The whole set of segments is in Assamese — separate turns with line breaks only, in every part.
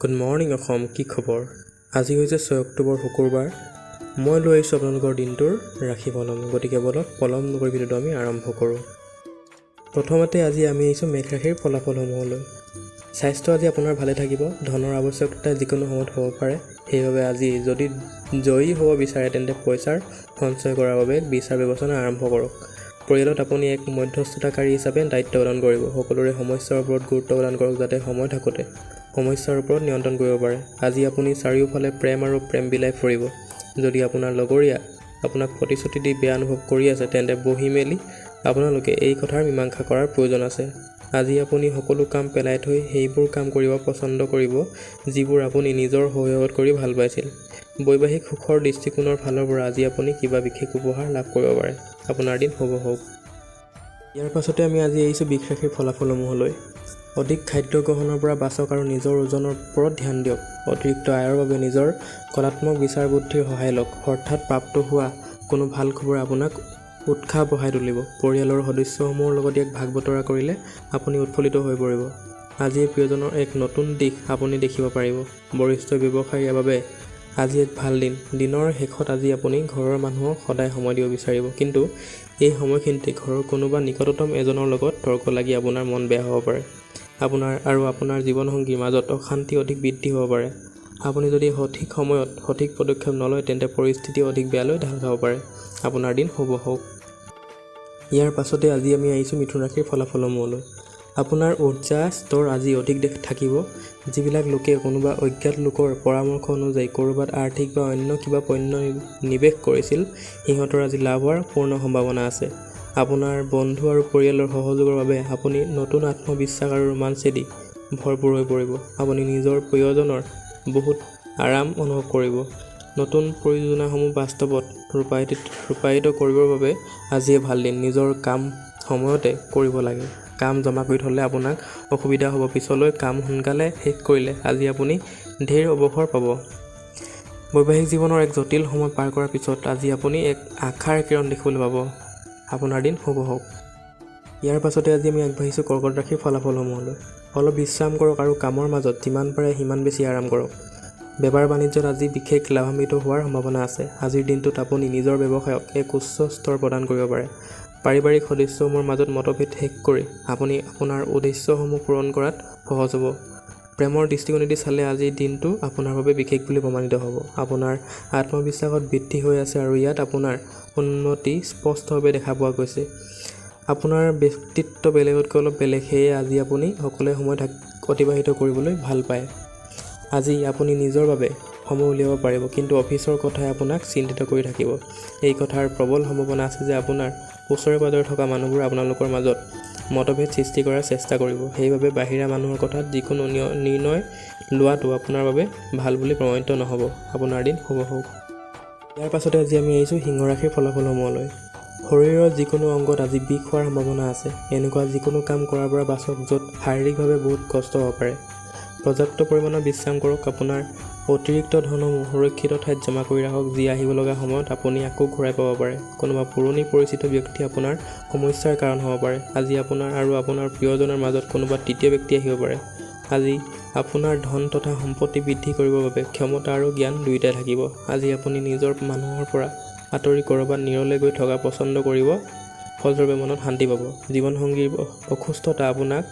গুড মৰ্ণিং অসম, কি খবৰ? আজি হৈছে 6 অক্টোবৰ, শুকুৰবাৰ। মই লৈ আহিছোঁ আপোনালোকৰ দিনটোৰ ৰাশিফলম। গতিকে বলক, পলম নকৰি ভিডিঅ'টো আমি আৰম্ভ কৰোঁ। প্ৰথমতে আজি আমি আহিছোঁ মেষ ৰাশিৰ ফলাফলসমূহলৈ। স্বাস্থ্য আজি আপোনাৰ ভালে থাকিব। ধনৰ আৱশ্যকতা যিকোনো সময়ত হ'ব পাৰে। সেইবাবে আজি যদি জয়ী হ'ব বিচাৰে, তেন্তে পইচাৰ সঞ্চয় কৰাৰ বাবে বিচাৰ বিবেচনা আৰম্ভ কৰক। পৰিয়ালত আপুনি এক মধ্যস্থতাকাৰী হিচাপে দায়িত্ব পালন কৰিব। সকলোৰে সমস্যাৰ ওপৰত গুৰুত্ব প্ৰদান কৰক, যাতে সময় থাকোঁতে সমস্যাৰ ওপৰত নিয়ন্ত্ৰণ কৰিব পাৰে। আজি আপুনি চাৰিওফালে প্ৰেম আৰু প্ৰেম বিলাই ফুৰিব। যদি আপোনাৰ লগৰীয়া আপোনাক প্ৰতিশ্ৰুতি দি বেয়া অনুভৱ কৰি আছে, তেন্তে বহি মেলি আপোনালোকে এই কথাৰ মীমাংসা কৰাৰ প্ৰয়োজন আছে। আজি আপুনি সকলো কাম পেলাই থৈ সেইবোৰ কাম কৰিব পচন্দ কৰিব, যিবোৰ আপুনি নিজৰ শৈশৱত কৰি ভাল পাইছিল। বৈবাহিক সুখৰ দৃষ্টিকোণৰ ফালৰ পৰা আজি আপুনি কিবা বিশেষ উপহাৰ লাভ কৰিব পাৰে। আপোনাৰ দিন শুভ হওক। ইয়াৰ পাছতে আমি আজি আহিছোঁ বৃষ ৰাশিৰ ফলাফলসমূহলৈ। অধিক খাদ্য গ্ৰহণৰ পৰা বাচক আৰু নিজৰ ওজনৰ ওপৰত ধ্যান দিয়ক। অতিৰিক্ত আয়ৰ বাবে নিজৰ কলাত্মক বিচাৰ বুদ্ধিৰ সহায় লওক। হঠাৎ প্ৰাপ্ত হোৱা কোনো ভাল খবৰে আপোনাক উৎসাহ বঢ়াই তুলিব। পৰিয়ালৰ সদস্যসমূহৰ লগত ইয়াক ভাগ বতৰা কৰিলে আপুনি উৎফুল্লিত হৈ পৰিব। আজি প্ৰিয়জনৰ এক নতুন দিশ আপুনি দেখিব পাৰিব। বৰিষ্ঠ ব্যৱসায়ীৰ বাবে আজি এক ভাল দিন। দিনৰ শেষত আজি আপুনি ঘৰৰ মানুহক সদায় সময় দিব বিচাৰিব। কিন্তু এই সময়খিনিতে ঘৰৰ কোনোবা নিকটতম এজনৰ লগত তৰ্ক লাগি আপোনাৰ মন বেয়া হ'ব পাৰে। আপোনাৰ আৰু আপোনাৰ জীৱনসংগীৰ মাজত অশান্তি অধিক বৃদ্ধি হ'ব পাৰে। আপুনি যদি সঠিক সময়ত সঠিক পদক্ষেপ নলয়, তেন্তে পৰিস্থিতি অধিক বেয়ালৈ ঢাল খাব পাৰে। আপোনাৰ দিন শুভ হওক। ইয়াৰ পাছতে আজি আমি আহিছোঁ মিথুন ৰাশিৰ ফলাফলসমূহলৈ। আপোনাৰ উৰ্জা স্তৰ আজি অধিক থাকিব। যিবিলাক লোকে কোনোবা অজ্ঞাত লোকৰ পৰামৰ্শ অনুযায়ী ক'ৰবাত আৰ্থিক বা অন্য কিবা পণ্য নিৱেশ কৰিছিল, সিহঁতৰ আজি লাভ হোৱাৰ পূৰ্ণ সম্ভাৱনা আছে। আপোনাৰ বন্ধু আৰু পৰিয়ালৰ সহযোগৰ বাবে আপুনি নতুন আত্মবিশ্বাস আৰু ৰোমাঞ্চেদি ভৰপূৰ হৈ পৰিব। আপুনি নিজৰ প্ৰিয়জনৰ বহুত আৰাম অনুভৱ কৰিব। নতুন পৰিযোজনাসমূহ বাস্তৱত ৰূপায়িত ৰূপায়িত কৰিবৰ বাবে আজিয়ে ভাল দিন। নিজৰ কাম সময়তে কৰিব লাগে। কাম জমা কৰি থ'লে আপোনাক অসুবিধা হ'ব পিছলৈ। কাম সোনকালে শেষ কৰিলে আজি আপুনি ঢেৰ অৱসৰ পাব। বৈবাহিক জীৱনৰ এক জটিল সময় পাৰ কৰাৰ পিছত আজি আপুনি এক আশাৰ কিৰণ দেখিবলৈ পাব। আপোনাৰ দিন শুভ হওক। ইয়াৰ পাছতে আজি আমি আগবাঢ়িছোঁ কৰ্কট ৰাশিৰ ফলাফলসমূহলৈ। অলপ বিশ্ৰাম কৰক আৰু কামৰ মাজত যিমান পাৰে সিমান বেছি আৰাম কৰক। বেপাৰ বাণিজ্যত আজি বিশেষ লাভান্বিত হোৱাৰ সম্ভাৱনা আছে। আজিৰ দিনটোত আপুনি নিজৰ ব্যৱসায়ক এক উচ্চ স্তৰ প্ৰদান কৰিব পাৰে। পাৰিবাৰিক সদস্যসমূহৰ মাজত মতভেদ শেষ কৰি আপুনি আপোনাৰ উদ্দেশ্যসমূহ পূৰণ কৰাত সহজ হ'ব। প্ৰেমৰ দৃষ্টিকোণেদি চালে আজিৰ দিনটো আপোনাৰ বাবে বিশেষ বুলি প্ৰমাণিত হ'ব। আপোনাৰ আত্মবিশ্বাসত বৃদ্ধি হৈ আছে আৰু ইয়াত আপোনাৰ উন্নতি স্পষ্টভাৱে দেখা পোৱা গৈছে। আপোনাৰ ব্যক্তিত্ব বেলেগতকৈ অলপ বেলেগ, সেয়ে আজি আপুনি অকলে সময় অতিবাহিত কৰিবলৈ ভাল পায়। আজি আপুনি নিজৰ বাবে সময় উলিয়াব পাৰিব, কিন্তু অফিচৰ কথাই আপোনাক চিন্তিত কৰি থাকিব। এই কথাৰ প্ৰবল সম্ভাৱনা আছে যে আপোনাৰ ওচৰে পাজৰে থকা মানুহবোৰে আপোনালোকৰ মাজত মতভেদ সৃষ্টি কৰাৰ চেষ্টা কৰিব। সেইবাবে বাহিৰা মানুহৰ কথাত যিকোনো নিৰ্ণয় লোৱাটো আপোনাৰ বাবে ভাল বুলি প্ৰমাণিত নহ'ব। আপোনাৰ দিন শুভ হওক। ইয়াৰ পাছতে আজি আমি আহিছোঁ সিংহ ৰাশিৰ ফলাফলসমূহলৈ। শৰীৰৰ যিকোনো অংগত আজি বিষ হোৱাৰ সম্ভাৱনা আছে। এনেকুৱা যিকোনো কাম কৰাৰ পৰা বাচক, য'ত শাৰীৰিকভাৱে বহুত কষ্ট হ'ব পাৰে। পৰ্যাপ্ত পৰিমাণৰ বিশ্ৰাম কৰক। আপোনাৰ অতিৰিক্ত ধনসমূহ সুৰক্ষিত ঠাইত জমা কৰি ৰাখক, যি আহিব লগা সময়ত আপুনি আকৌ ঘূৰাই পাব পাৰে। কোনোবা পুৰণি পৰিচিত ব্যক্তি আপোনাৰ সমস্যাৰ কাৰণ হ'ব পাৰে। আজি আপোনাৰ আৰু আপোনাৰ প্ৰিয়জনৰ মাজত কোনোবা তৃতীয় ব্যক্তি আহিব পাৰে। আজি আপোনাৰ ধন তথা সম্পত্তি বৃদ্ধি কৰিবৰ বাবে ক্ষমতা আৰু জ্ঞান দুয়োটাই থাকিব। আজি আপুনি নিজৰ মানুহৰ পৰা আঁতৰি ক'ৰবাত নিৰলে গৈ থকা পচন্দ কৰিব। ফলস্বৰূপে মনত শান্তি পাব। জীৱনসংগীৰ অসুস্থতা আপোনাক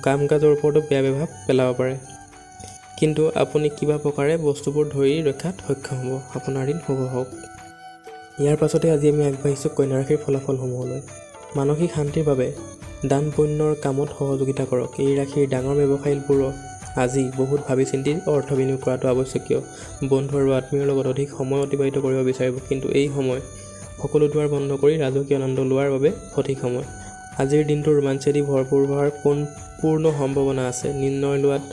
কাম কাজৰ ওপৰতো বেয়া প্ৰভাৱ পেলাব পাৰে। কিন্তু আপুনি কিবা প্ৰকাৰে বস্তুবোৰ ধৰি ৰখাত সক্ষম হ'ব। আপোনাৰ দিন শুভ হওক। ইয়াৰ পাছতে আজি আমি আগবাঢ়িছোঁ কন্যা ৰাশিৰ ফলাফলসমূহলৈ। মানসিক শান্তিৰ বাবে দান পুণ্যৰ কামত সহযোগিতা কৰক। এই ৰাশিৰ ডাঙৰ ব্যৱসায়ীবোৰৰ আজি বহুত ভাবি চিন্তি অৰ্থ বিনিয়োগ কৰাটো আৱশ্যকীয়। বন্ধু আৰু আত্মীয়ৰ লগত অধিক সময় অতিবাহিত কৰিব বিচাৰিব, কিন্তু এই সময় সকলো দুৱাৰ বন্ধ কৰি ৰাজকীয় আনন্দ লোৱাৰ বাবে সঠিক সময়। আজিৰ দিনটো ৰোমাঞ্চেদি ভৰপূৰ হোৱাৰ পূৰ্ণ সম্ভাৱনা আছে। নিৰ্ণয় লোৱাত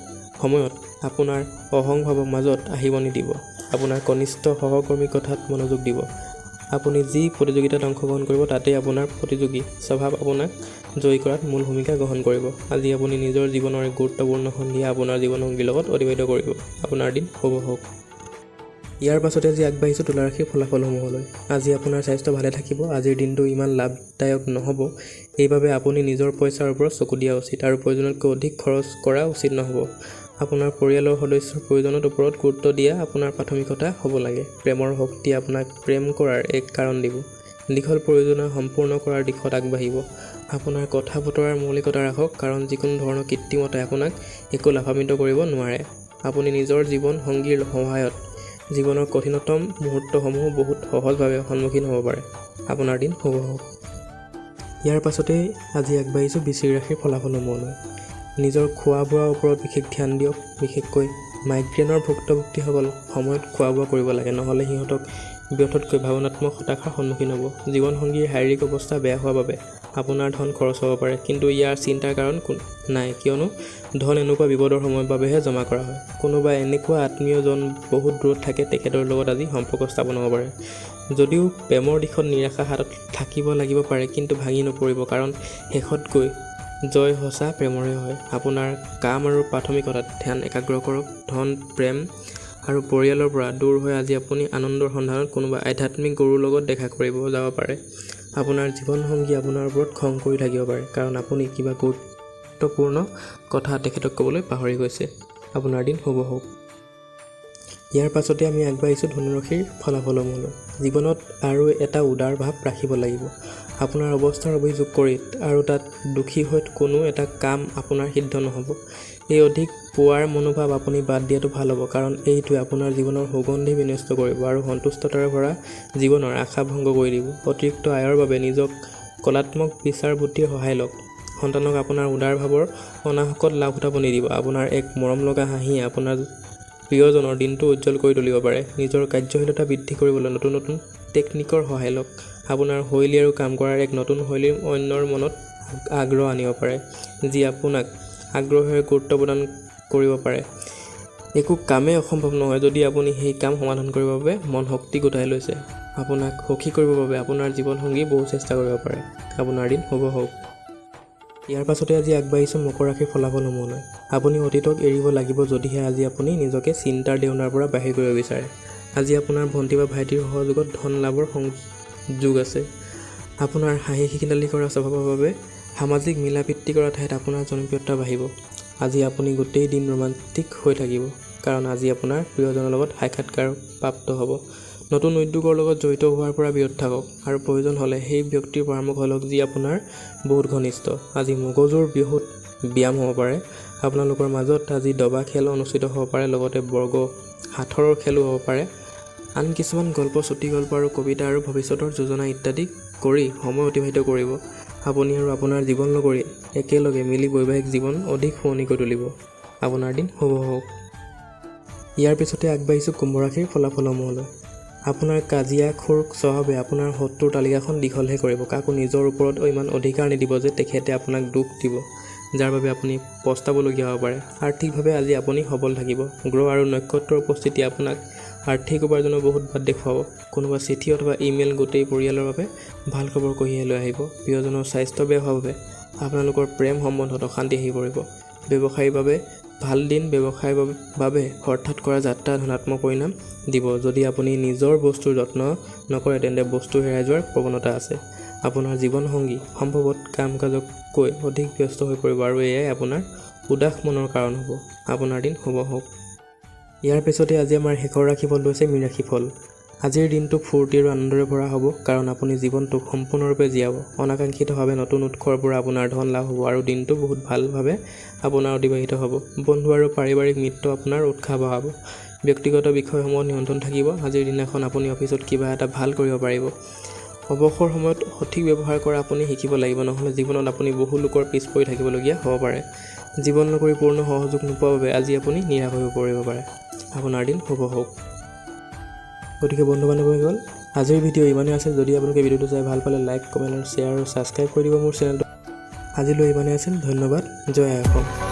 সময়ত আপোনাৰ অহংভাৱক মাজত আহিব নিদিব। আপোনাৰ কনিষ্ঠ সহকৰ্মীৰ কথাত মনোযোগ দিব। আপুনি যি প্ৰতিযোগিতাত অংশগ্ৰহণ কৰিব, তাতেই আপোনাৰ প্ৰতিযোগী স্বভাৱ আপোনাক জয়ী কৰাত মূল ভূমিকা গ্ৰহণ কৰিব। আজি আপুনি নিজৰ জীৱনৰ এক গুৰুত্বপূৰ্ণ সন্ধিয়া আপোনাৰ জীৱনসংগীৰ লগত অতিবাহিত কৰিব। আপোনাৰ দিন শুভ হওক। ইয়াৰ পাছতে আজি আগবাঢ়িছোঁ তুলা ৰাশিৰ ফলাফলসমূহলৈ। আজি আপোনাৰ স্বাস্থ্য ভালে থাকিব। আজিৰ দিনটো ইমান লাভদায়ক নহ'ব। এইবাবে আপুনি নিজৰ পইচাৰ ওপৰত চকু দিয়া উচিত আৰু প্ৰয়োজনতকৈ অধিক খৰচ কৰা উচিত নহ'ব। আপোনাৰ পৰিয়ালৰ সদস্যৰ প্ৰয়োজনৰ ওপৰত গুৰুত্ব দিয়া আপোনাৰ প্ৰাথমিকতা হ'ব লাগে। প্ৰেমৰ শক্তিয়ে আপোনাক প্ৰেম কৰাৰ এক কাৰণ দিব। দীঘল প্ৰয়োজনা সম্পূৰ্ণ কৰাৰ দিশত আগবাঢ়িব। আপোনাৰ কথা বতৰাৰ মৌলিকতা ৰাখক, কাৰণ যিকোনো ধৰণৰ কৃত্ৰিমতাই আপোনাক একো লাভান্বিত কৰিব নোৱাৰে। আপুনি নিজৰ জীৱন সংগীৰ সহায়ত জীৱনৰ কঠিনতম মুহূৰ্তসমূহো বহুত সহজভাৱে সন্মুখীন হ'ব পাৰে। আপোনাৰ দিন শুভ হওক। ইয়াৰ পাছতেই আজি আগবাঢ়িছোঁ বৃশ্চিক ৰাশিৰ ফলাফলসমূহলৈ। নিজৰ খোৱা বোৱাৰ ওপৰত বিশেষ ধ্যান দিয়ক। বিশেষকৈ মাইগ্ৰেইনৰ ভুক্তভোগীসকল সময়ত খোৱা বোৱা কৰিব লাগে, নহ'লে সিহঁতক ব্যৰ্থতকৈ ভাৱনাত্মক হতাশাৰ সন্মুখীন হ'ব। জীৱনসংগীৰ শাৰীৰিক অৱস্থা বেয়া হোৱাৰ বাবে আপোনাৰ ধন খৰচ হ'ব পাৰে, কিন্তু ইয়াৰ চিন্তাৰ কাৰণ নাই, কিয়নো ধন এনেকুৱা বিপদৰ সময়ৰ বাবেহে জমা কৰা হয়। কোনোবা এনেকুৱা আত্মীয়জন বহুত দূৰত থাকে, তেখেতৰ লগত আজি সম্পৰ্ক স্থাপন হ'ব পাৰে। যদিও প্ৰেমৰ দিশত নিৰাশা হাতত থাকিব লাগিব পাৰে, কিন্তু ভাঙি নপৰিব, কাৰণ শেষত গৈ জয় সঁচা প্ৰেমৰে হয়। আপোনাৰ কাম আৰু প্ৰাথমিকতাত ধ্যান একাগ্ৰ কৰক। ধন, প্ৰেম আৰু পৰিয়ালৰ পৰা দূৰ হৈ আজি আপুনি আনন্দৰ সন্ধানত কোনোবা আধ্যাত্মিক গুৰুৰ লগত দেখা কৰিব যাব পাৰে। আপোনাৰ জীৱনসংগী আপোনাৰ ওপৰত খং কৰি থাকিব পাৰে, কাৰণ আপুনি কিবা গুৰুত্বপূৰ্ণ কথা তেখেতক ক'বলৈ পাহৰি গৈছে। আপোনাৰ দিন শুভ হওক। ইয়াৰ পাছতে আমি আগবাঢ়িছোঁ ধনুৰাশিৰ ফলাফলসমূহলৈ। জীৱনত আৰু এটা উদাৰ ভাৱ ৰাখিব লাগিব। আপোনাৰ অৱস্থাৰ অভিযোগ কৰি আৰু তাত দুখী হৈ কোনো এটা কাম আপোনাৰ সিদ্ধ নহ'ব। এই অধিক পোৱাৰ মনোভাৱ আপুনি বাদ দিয়াটো ভাল হ'ব, কাৰণ এইটোৱে আপোনাৰ জীৱনৰ সুগন্ধি বিনষ্ট কৰিব আৰু সন্তুষ্টতাৰে ভৰা জীৱনৰ আশা ভংগ কৰি দিব। অতিৰিক্ত আয়ৰ বাবে নিজক কলাত্মক বিচাৰ বুদ্ধিৰ সহায় লওক। সন্তানক আপোনাৰ উদাৰ ভাৱৰ অনাহকত লাভ উঠাব নিদিব। আপোনাৰ এক মৰম লগা হাঁহিয়ে আপোনাৰ প্ৰিয়জনৰ দিনটো উজ্জ্বল কৰি তুলিব পাৰে। নিজৰ কাৰ্যশীলতা বৃদ্ধি কৰিবলৈ নতুন নতুন টেকনিকৰ সহায় লওক। আপোনাৰ শৈলী আৰু কাম কৰাৰ এক নতুন শৈলীৰ অন্যৰ মনত আগ্ৰহ আনিব পাৰে, যি আপোনাক আগ্ৰহেৰে গুৰুত্ব প্ৰদান কৰিব পাৰে। একো কামেই অসম্ভৱ নহয় যদি আপুনি সেই কাম সমাধান কৰিবৰ বাবে মন শক্তি গোটাই লৈছে। আপোনাক সুখী কৰিবৰ বাবে আপোনাৰ জীৱনসংগী বহু চেষ্টা কৰিব পাৰে। আপোনাৰ দিন শুভ হওক। ইয়াৰ পাছতে আজি আগবাঢ়িছোঁ মকৰ ৰাশিৰ ফলাফলসমূহলৈ। আপুনি অতীতক এৰিব লাগিব যদিহে আজি আপুনি নিজকে চিন্তাৰ দেওনাৰ পৰা বাহিৰ কৰিব বিচাৰে। আজি আপোনাৰ ভণ্টি বা ভাইটিৰ সহযোগত ধন লাভৰ সংযোগ আছে। আপোনাৰ হাঁহি খিকিন্দালি কৰা স্বভাৱৰ বাবে সামাজিক মিলা প্ৰীতি কৰা ঠাইত আপোনাৰ জনপ্ৰিয়তা বাঢ়িব। আজি আপুনি গোটেই দিন ৰোমান্টিক হৈ থাকিব, কাৰণ আজি আপোনাৰ প্ৰিয়জনৰ লগত সাক্ষাৎকাৰ প্ৰাপ্ত হ'ব। নতুন উদ্যোগৰ লগত জড়িত হোৱাৰ পৰা বিৰত থাকক আৰু প্ৰয়োজন হ'লে সেই ব্যক্তিৰ পৰামৰ্শ লওক যি আপোনাৰ বহুত ঘনিষ্ঠ। আজি মগজুৰ বহুত ব্যায়াম হ'ব পাৰে। আপোনালোকৰ মাজত আজি দবা খেল অনুষ্ঠিত হ'ব পাৰে, লগতে বৰ্গ সাঁথৰৰ খেলো হ'ব পাৰে। আন কিছুমান গল্প, চুটি গল্প আৰু কবিতা আৰু ভৱিষ্যতৰ যোজনা ইত্যাদি কৰি সময় অতিবাহিত কৰিব। আপুনি আৰু আপোনাৰ জীৱন লগৰী একেলগে মিলি বৈবাহিক জীৱন অধিক শুৱনি কৰি তুলিব। আপোনাৰ দিন শুভ হওক। ইয়াৰ পিছতে আগবাঢ়িছোঁ কুম্ভ ৰাশিৰ ফলাফলসমূহলৈ। আপোনাৰ কাজিয়াখোৰ স্বভাৱে আপোনাৰ শত্ৰুৰ তালিকাখন দীঘলহে কৰিব। কাকো নিজৰ ওপৰত ইমান অধিকাৰ নিদিব যে তেখেতে আপোনাক দুখ দিব, যাৰ বাবে আপুনি পস্তাবলগীয়া হ'ব পাৰে। আৰ্থিকভাৱে আজি আপুনি সবল থাকিব। গ্ৰহ আৰু নক্ষত্ৰৰ উপস্থিতিয়ে আপোনাক আৰ্থিক উপাৰ্জনৰ বহুত বাট দেখুৱাব। কোনোবা চিঠি অথবা ইমেইল গোটেই পৰিয়ালৰ বাবে ভাল খবৰ কঢ়িয়াই লৈ আহিব। প্ৰিয়জনৰ স্বাস্থ্য বেয়া হোৱাৰ বাবে আপোনালোকৰ প্ৰেম সম্বন্ধত অশান্তি আহি পৰিব। ব্যৱসায়ীৰ বাবে ভাল দিন। ব্যৱসায়ৰ বাবে হঠাৎ কৰা যাত্ৰা ধনাত্মক পৰিণাম দিব। যদি আপুনি নিজৰ বস্তুৰ যত্ন নকৰে, তেন্তে বস্তু হেৰাই যোৱাৰ প্ৰৱণতা আছে। আপোনাৰ জীৱনসংগী সম্ভৱত কাম কাজতকৈ অধিক ব্যস্ত হৈ পৰিব আৰু এয়াই আপোনাৰ উদাস মনৰ কাৰণ হ'ব। আপোনাৰ দিন শুভ হওক। ইয়াৰ পিছতে আজি আমাৰ শেষৰ ৰাশিফলটো হৈছে মীন ৰাশিফল। আজিৰ দিনটো ফূৰ্তি আৰু আনন্দৰে ভৰা হ'ব, কাৰণ আপুনি জীৱনটোক সম্পূৰ্ণৰূপে জীয়াব। অনাকাংক্ষিতভাৱে নতুন উৎসৰ পৰা আপোনাৰ ধন লাভ হ'ব আৰু দিনটো বহুত ভালভাৱে আপোনাৰ অতিবাহিত হ'ব। বন্ধু আৰু পাৰিবাৰিক মিত্ৰ আপোনাৰ উৎসাহ বঢ়াব। ব্যক্তিগত বিষয়সমূহত নিয়ন্ত্ৰণ থাকিব। আজিৰ দিনাখন আপুনি অফিচত কিবা এটা ভাল কৰিব পাৰিব। অৱসৰ সময়ত সঠিক ব্যৱহাৰ কৰা আপুনি শিকিব লাগিব, নহ'লে জীৱনত আপুনি বহু লোকৰ পিছ পৰি থাকিবলগীয়া হ'ব পাৰে। জীৱন লগৰী পূৰ্ণ সহযোগ নোপোৱাৰ বাবে আজি আপুনি নিৰাশ হৈ পৰিব পাৰে। আপোনাৰ দিন শুভ হওক। গতিকে বন্ধু বান্ধৱীসকল, আজিৰ ভিডিঅ' ইমানেই আছিল। যদি আপোনালোকে ভিডিঅ'টো চাই ভাল পালে, লাইক, কমেণ্ট আৰু শ্বেয়াৰ আৰু ছাবস্ক্ৰাইব কৰি দিব মোৰ চেনেলটো। আজিলৈ ইমানেই আছিল। ধন্যবাদ। জয় আই অসম।